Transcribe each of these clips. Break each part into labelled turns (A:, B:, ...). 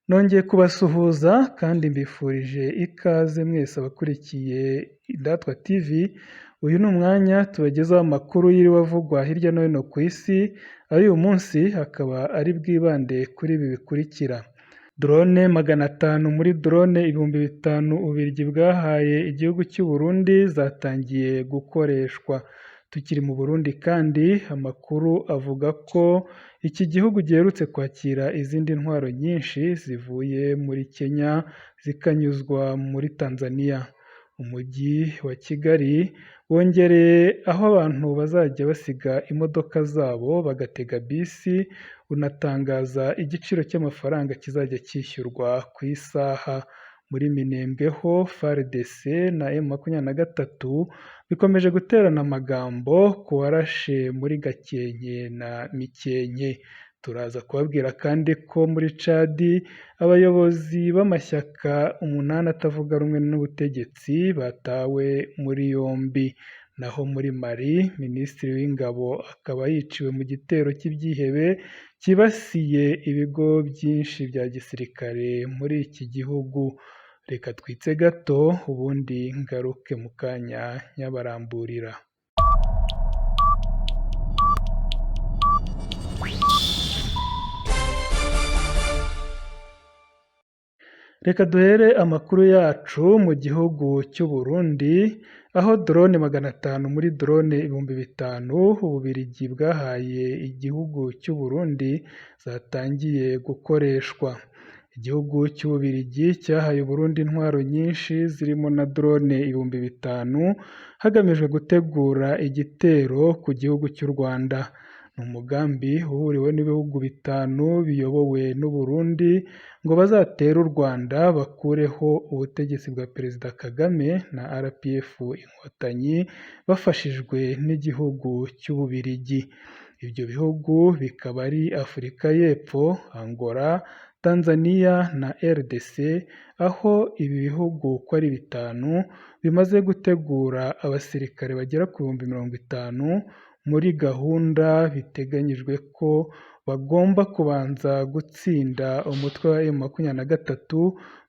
A: Nongeye kubasuhuza kandi mbifurije ikaze mwese abakurikiye Indatwa TV, uyu ni umwanya tubagezaho amakuru yiriwe avugwa hirya no hino ku isi, ay'uyu munsi akaba ari bwibande kuri ibi bikurikira: Drone 500 muri drone 5000 Ububiligi bwahaye igihugu cy'u Burundi zatangiye gukoreshwa. Tukiri mu Burundi kandi amakuru avuga ko iki gihugu giherutse kwakira izindi ntwaro nyinshi zivuye muri Kenya zikanyuzwa muri Tanzania. Umujyi wa Kigali wongereye aho abantu bazajya basiga imodoka zabo bagatega bisi, unatangaza igiciro cy'amafaranga kizajya cyishyurwa ku isaha. Muri Minembwe ho FARDC na M23 bikomeje guterana amagambo ku warashe muri Gakenke na Mikenke. Turaza kubabwira kandi ko muri Chad abayobozi b'amashyaka 8 atavuga rumwe n'ubutegetsi batawe muri yombi. Naho muri Mali Minisitiri w'Ingabo akaba yiciwe mu gitero cy'ibyihebe cyibasiye ibigo byinshi bya gisirikare muri iki gihugu. Reka twitse gato ubundi ngaruke mu kanya nyabaramburira. Reka duhere amakuru yacu mu gihugu cy'u Burundi, aho drone 500 muri drone 5000 Ububiligi bwahaye igihugu cy'u Burundi zatangiye gukoreshwa. Igihugu cy'Ububiligi cyahaye Burundi intwaro nyinshi zirimo na drone 5000, hagamijwe gutegura igitero ku gihugu cy'u Rwanda. Ni umugambi uhuriwe n'ibihugu 5 biyobowe n'u Burundi ngo bazatere u Rwanda bakureho ubutegetsi bwa Perezida Kagame na RPF Inkotanyi bafashijwe n'igihugu cy'Ububiligi. Ibyo bihugu bikaba ari Afurika y'Epfo, Angola, Tanzania na RDC, aho ibi bihugu uko ari 5 bimaze gutegura abasirikare bagera ku 50,000 muri gahunda biteganyijwe ko bagomba kubanza gutsinda umutwe wa M23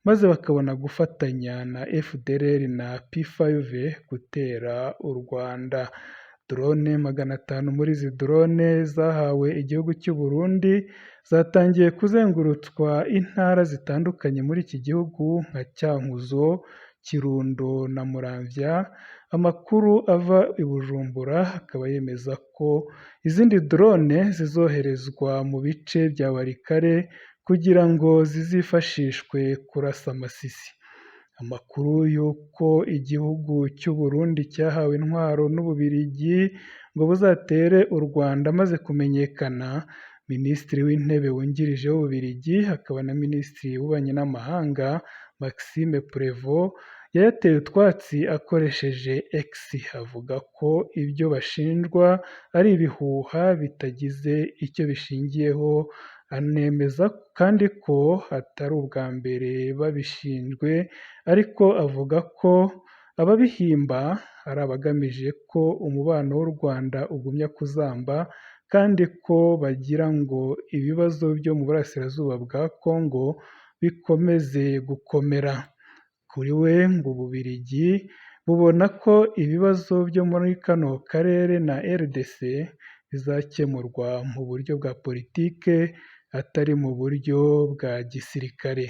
A: maze bakabona gufatanya na FDLR na P5 gutera u Rwanda. Drone 500 muri izi drone zahawe igihugu cy'u Burundi zatangiye kuzengurutswa intara zitandukanye muri iki gihugu nka Cyankuzo, Kirundo na Muramvya. Amakuru ava i Bujumbura akaba yemeza ko izindi drone zizoherezwa mu bice bya Walikale kugira ngo zizifashishwe kurasa Masisi. Amakuru y'uko igihugu cy'u Burundi cyahawe intwaro n'Ububiligi ngo buzatere u Rwanda amaze kumenyekana, Minisitiri w'Intebe wungirije w'Ububiligi akaba na Minisitiri w'Ububanyi n'Amahanga Maxime Prévost yayateye utwatsi akoresheje X, avuga ko ibyo bashinjwa ari ibihuha bitagize icyo bishingiyeho, anemeza kandi ko atari ubwa mbere babishinjwe, ariko avuga ko ababihimba ari abagamije ko umubano w'u Rwanda ugumya kuzamba, kandi ko bagira ngo ibibazo byo mu burasirazuba bwa Congo bikomeze gukomera. Kuri we ngo Ububiligi bubona ko ibibazo byo muri kano karere na RDC bizakemurwa mu buryo bwa politike atari mu buryo bwa gisirikare.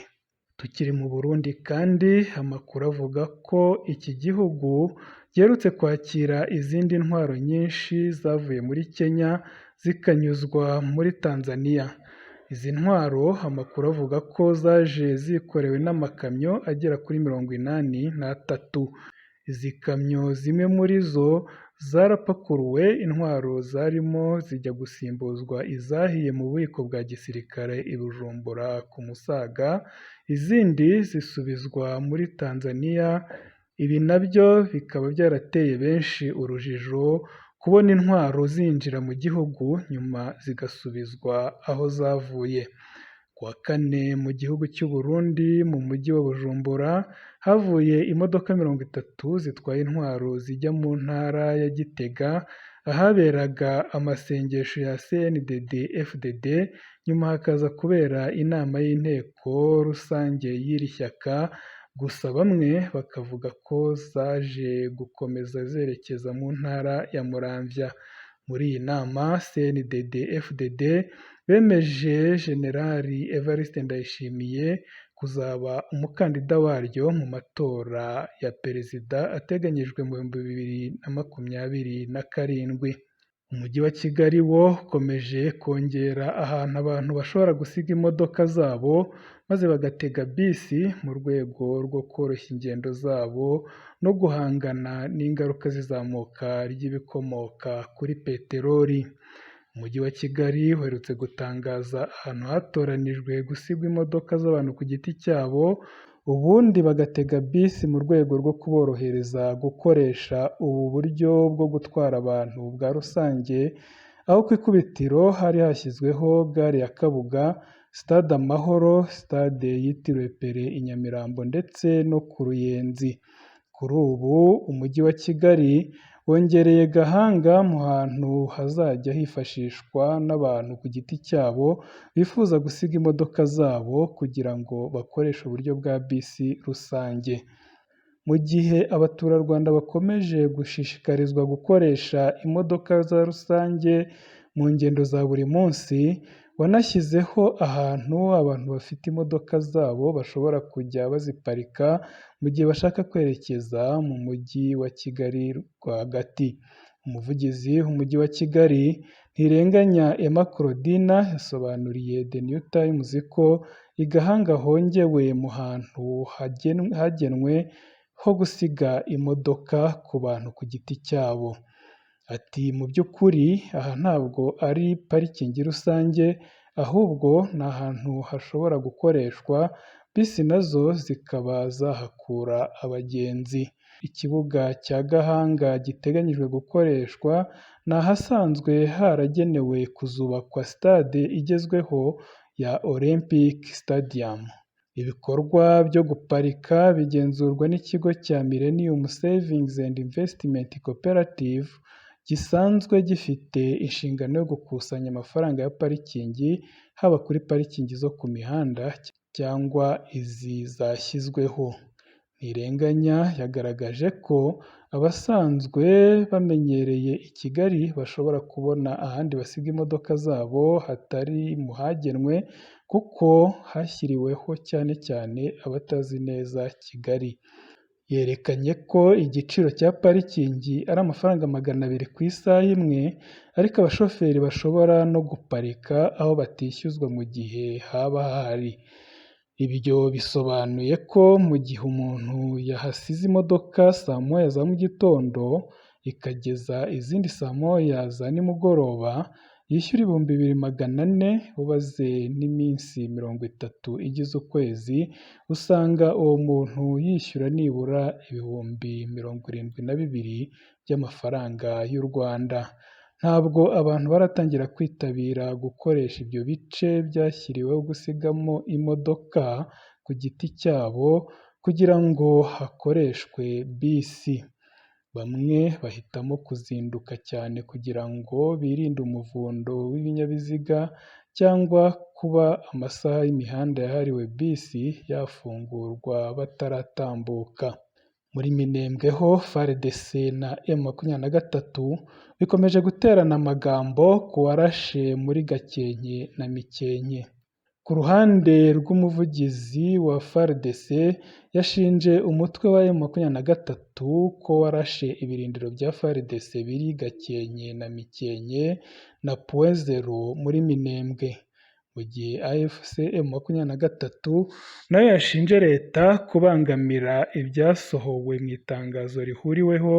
A: Tukiri mu Burundi kandi amakuru avuga ko iki gihugu giherutse kwakira izindi ntwaro nyinshi zavuye muri Kenya zikanyuzwa muri Tanzania. Izi ntwaro amakuru avuga ko zaje zikorewe n'amakamyo agera kuri 83. Izi kamyo zimwe muri zo zarapakuruwe intwaro zarimo zijya gusimbuzwa izahiye mu bubiko bwa gisirikare i Bujumbura ku Musaga, izindi zisubizwa muri Tanzania. Ibi nabyo bikaba byarateye benshi urujijo kubona intwaro zinjira mu gihugu nyuma zigasubizwa aho zavuye. Ku wa kane mu gihugu cy'u Burundi mu mujyi wa Bujumbura havuye imodoka 30 zitwaye intwaro zijya mu ntara ya Gitega, ahaberaga amasengesho ya CNDD FDD, nyuma hakaza kubera inama y'inteko rusange y'iri shyaka, gusa bamwe bakavuga ko zaje gukomeza zerekeza mu ntara ya Muramvya. Muri iyi nama CNDD FDD bemeje Jenerali Evariste Ndayishimiye kuzaba umukandida waryo mu matora ya perezida ateganyijwe mu 2027. Umujyi wa Kigali wo ukomeje kongera ahantu abantu bashobora gusiga imodoka zabo maze bagatega bisi mu rwego rwo koroshya ingendo zabo no guhangana n'ingaruka z'izamuka ry'ibikomoka kuri peteroli. Umujyi wa Kigali uherutse gutangaza ahantu hatoranijwe gusigwa imodoka z'abantu ku giti cyabo, ubundi bagatega bisi mu rwego rwo kuborohereza gukoresha ubu buryo bwo gutwara abantu bwa rusange, aho ku ikubitiro hari hashyizweho gare ya Kabuga, Stade Amahoro, Stade yitiriwe Pele i Nyamirambo ndetse no ku Ruyenzi. Kuri ubu Umujyi wa Kigali wongereye Gahanga mu hantu hazajya hifashishwa n'abantu ku giti cyabo bifuza gusiga imodoka zabo kugira ngo bakoreshe uburyo bwa bisi rusange. Mu gihe abaturarwanda bakomeje gushishikarizwa gukoresha imodoka za rusange mu ngendo za buri munsi, wanashyizeho ahantu abantu bafite imodoka zabo bashobora kujya baziparika mu gihe bashaka kwerekeza mu mujyi wa Kigali rwagati. Umuvugizi w'Umujyi wa Kigali Ntirenganya Emma Claudine yasobanuriye The New Times ko i Gahanga hongewe mu hantu hagenwe ho gusiga imodoka ku bantu ku giti cyabo. Ati mu by'ukuri aha ntabwo ari parikingi rusange, ahubwo ni ahantu hashobora gukoreshwa, bisi nazo zikaba zahakura abagenzi. Ikibuga cya Gahanga giteganyijwe gukoreshwa ni ahasanzwe haragenewe kuzubakwa stade igezweho ya Olympic Stadium. Ibikorwa byo guparika bigenzurwa n'ikigo cya Millennium Savings and Investment Cooperative gisanzwe gifite inshingano yo gukusanya amafaranga ya parikingi, haba kuri parikingi zo ku mihanda cyangwa izi zashyizweho. Ntirenganya yagaragaje ko abasanzwe bamenyereye i Kigali bashobora kubona ahandi basiga imodoka zabo hatari mu hagenwe, kuko hashyiriweho cyane cyane abatazi neza Kigali. Yerekanye ko igiciro cya parikingi ari amafaranga 200 ku isaha imwe, ariko abashoferi bashobora no guparika aho batishyuzwa mu gihe haba hahari. Ibyo bisobanuye ko mu gihe umuntu yahasize imodoka saa moya za mu gitondo ikageza izindi saa moya za nimugoroba, yishyura 2400 ubaze n'iminsi 30 igize ukwezi, usanga uwo muntu yishyura nibura 72,000 by'amafaranga y'u Rwanda. Ntabwo abantu baratangira kwitabira gukoresha ibyo bice byashyiriweho gusigamo imodoka ku giti cyabo kugira ngo hakoreshwe bisi. Bamwe bahitamo kuzinduka cyane kugira ngo birinde umuvundo w'ibinyabiziga cyangwa kuba amasaha y'imihanda yahariwe bisi yafungurwa bataratambuka. Muri Minembwe ho FARDC na M23 bikomeje guterana amagambo ku warashe muri Gakenke na Mikenke. Ku ruhande rw'umuvugizi wa FARDC yashinje umutwe wa M23 ko warashe ibirindiro bya FARDC biri Gakenke na Mikenke na Point Zero muri Minembwe, mu gihe AFC M23 nayo yashinje leta kubangamira ibyasohowe mu itangazo rihuriweho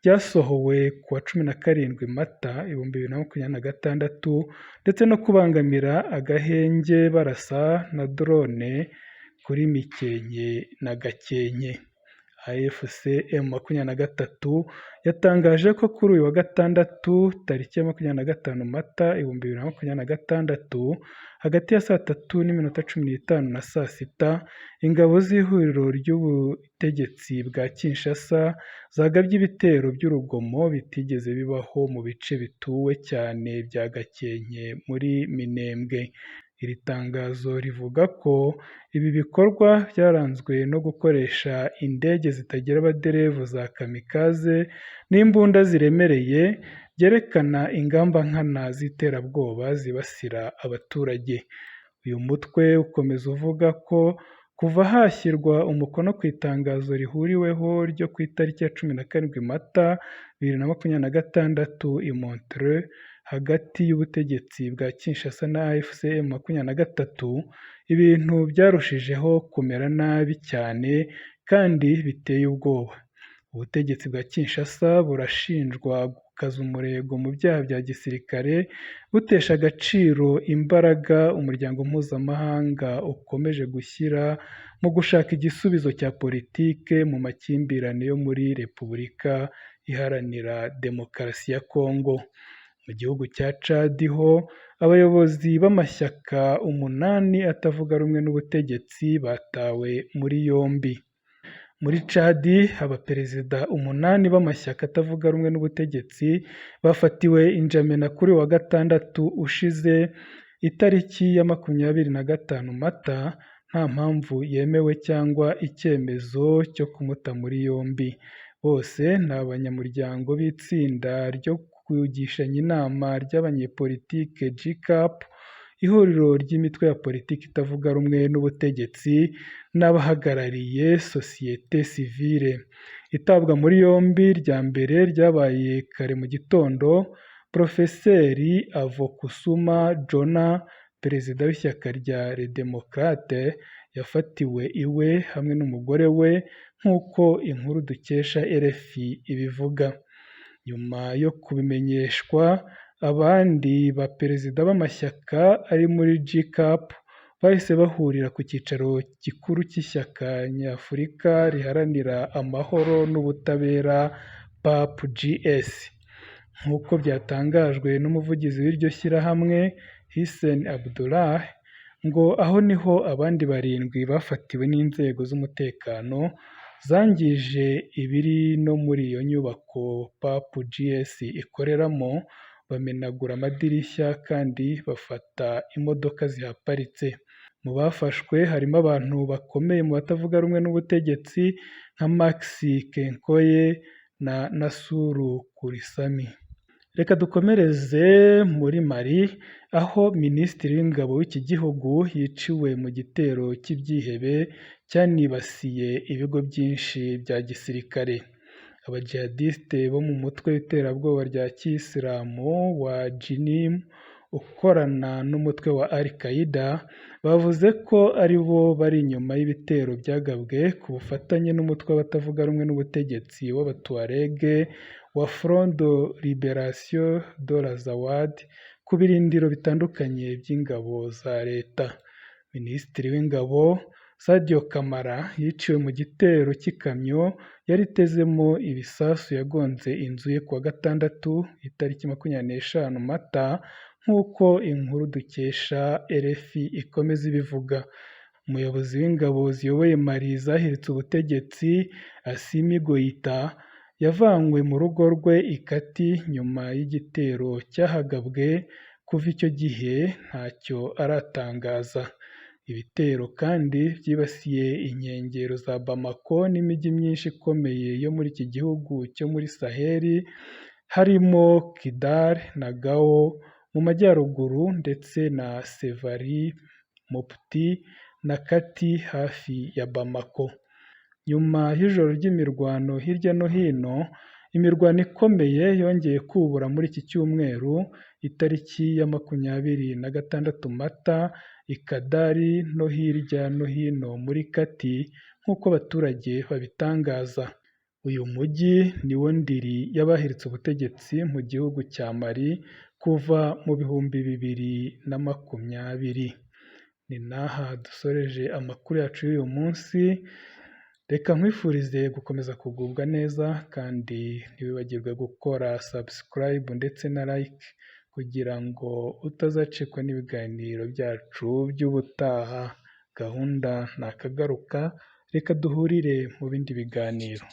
A: ryasohowe ku wa 17 Mata 2026 ndetse no kubangamira agahenge barasa na drone kuri Mikenke na Gakenke. AFC M23 yatangaje ko kuri uyu wa gatandatu tariki ya 25 Mata 2026 hagati ya saa 3:15 na saa 6 ingabo z'ihuriro ry'ubutegetsi bwa Kinshasa zagabye ibitero by'urugomo bitigeze bibaho mu bice bituwe cyane bya Gakenke muri Minembwe. Iri tangazo rivuga ko ibi bikorwa byaranzwe no gukoresha indege zitagira abaderevu za kamikaze n'imbunda ziremereye, byerekana ingamba nkana z'iterabwoba zibasira abaturage. Uyu mutwe ukomeza uvuga ko kuva hashyirwa umukono ku itangazo rihuriweho ryo ku itariki ya 17 Mata 2026 i Montreux hagati y'ubutegetsi bwa Kinshasa na AFC M23, ibintu byarushijeho kumera nabi cyane kandi biteye ubwoba. Ubutegetsi bwa Kinshasa burashinjwa gukaza umurego mu byaha bya gisirikare, butesha agaciro imbaraga umuryango mpuzamahanga ukomeje gushyira mu gushaka igisubizo cya politike mu makimbirane yo muri Repubulika Iharanira Demokarasi ya Kongo. Mu gihugu cya Chad ho abayobozi b'amashyaka 8 atavuga rumwe n'ubutegetsi batawe muri yombi. Muri Chad abaperezida 8 b'amashyaka atavuga rumwe n'ubutegetsi bafatiwe i N'Djamena kuri wa gatandatu ushize itariki ya 25 Mata nta mpamvu yemewe cyangwa icyemezo cyo kumuta muri yombi. Bose ni abanyamuryango b'itsinda ryo kugishanya inama ry'abanyepolitike GCAP, ihuriro ry'imitwe ya politiki itavuga rumwe n'ubutegetsi n'abahagarariye sosiyete sivile. Itabwa muri yombi rya mbere ryabaye kare mu gitondo, Porofeseri Avokusuma Jona, perezida w'ishyaka rya Les Démocrates, yafatiwe iwe hamwe n'umugore we nk'uko inkuru dukesha RFI ibivuga. Nyuma yo kubimenyeshwa, abandi baperezida b'amashyaka ari muri GCAP bahise bahurira ku cyicaro gikuru cy'ishyaka nyafurika riharanira amahoro n'ubutabera PAPGS. Nk'uko byatangajwe n'umuvugizi w'iryo shyirahamwe Hissène Abdullah, ngo aho niho abandi 7 bafatiwe n'inzego z'umutekano zangije ibiri no muri iyo nyubako PAPGS ikoreramo, bamenagura amadirishya kandi bafata imodoka zihaparitse. Mu bafashwe harimo abantu bakomeye mu batavuga rumwe n'ubutegetsi nka Max Kenkoye na Nasuru Kurisami. Reka dukomereze muri Mali, aho Minisitiri w'Ingabo w'iki gihugu yiciwe mu gitero cy'ibyihebe cyanibasiye ibigo byinshi bya gisirikare. Abajihadiste bo mu mutwe w'iterabwoba rya Kiyisilamu wa JNIM ukorana n'umutwe wa Al Qaeda bavuze ko ari bo bari inyuma y'ibitero byagabwe ku bufatanye n'umutwe w'abatavuga rumwe n'ubutegetsi w'Abatuareg wa Front de Liberation de l'Azawad ku birindiro bitandukanye by'ingabo za leta. Minisitiri w'Ingabo Sadio Camara yiciwe mu gitero cy'ikamyo yari itezemo ibisasu yagonze inzu ye kuwa gatandatu itariki 25 Mata nk'uko inkuru dukesha RFI ikomeza ibivuga. Umuyobozi w'ingabo ziyoboye Mali zahiritse ubutegetsi Assimi Goïta yavanywe mu rugo rwe i Kati nyuma y'igitero cyahagabwe, kuva icyo gihe ntacyo aratangaza. Ibitero kandi byibasiye inkengero za Bamako n'imijyi myinshi ikomeye yo muri iki gihugu cyo muri Sahel, harimo Kidal na Gao mu majyaruguru ndetse na Sevare, Mopti na Kati hafi ya Bamako. Nyuma y'ijoro ry'imirwano hirya no hino, imirwano ikomeye yongeye kubura muri iki cyumweru, itariki ya 26 Mata i Kidal no hirya no hino muri Kati nk'uko abaturage babitangaza. Uyu mujyi niwo ndiri y'abahiritse ubutegetsi mu gihugu cya Mali kuva mu 2020. Ni n'aha dusoreje amakuru yacu y'uyu munsi. Reka nkwifurize gukomeza kugubwa neza kandi ntiwibagirwe gukora subscribe ndetse na like kugira ngo utazacikwa n'ibiganiro byacu by'ubutaha. Gahunda ntakagaruka, reka duhurire mu bindi biganiro.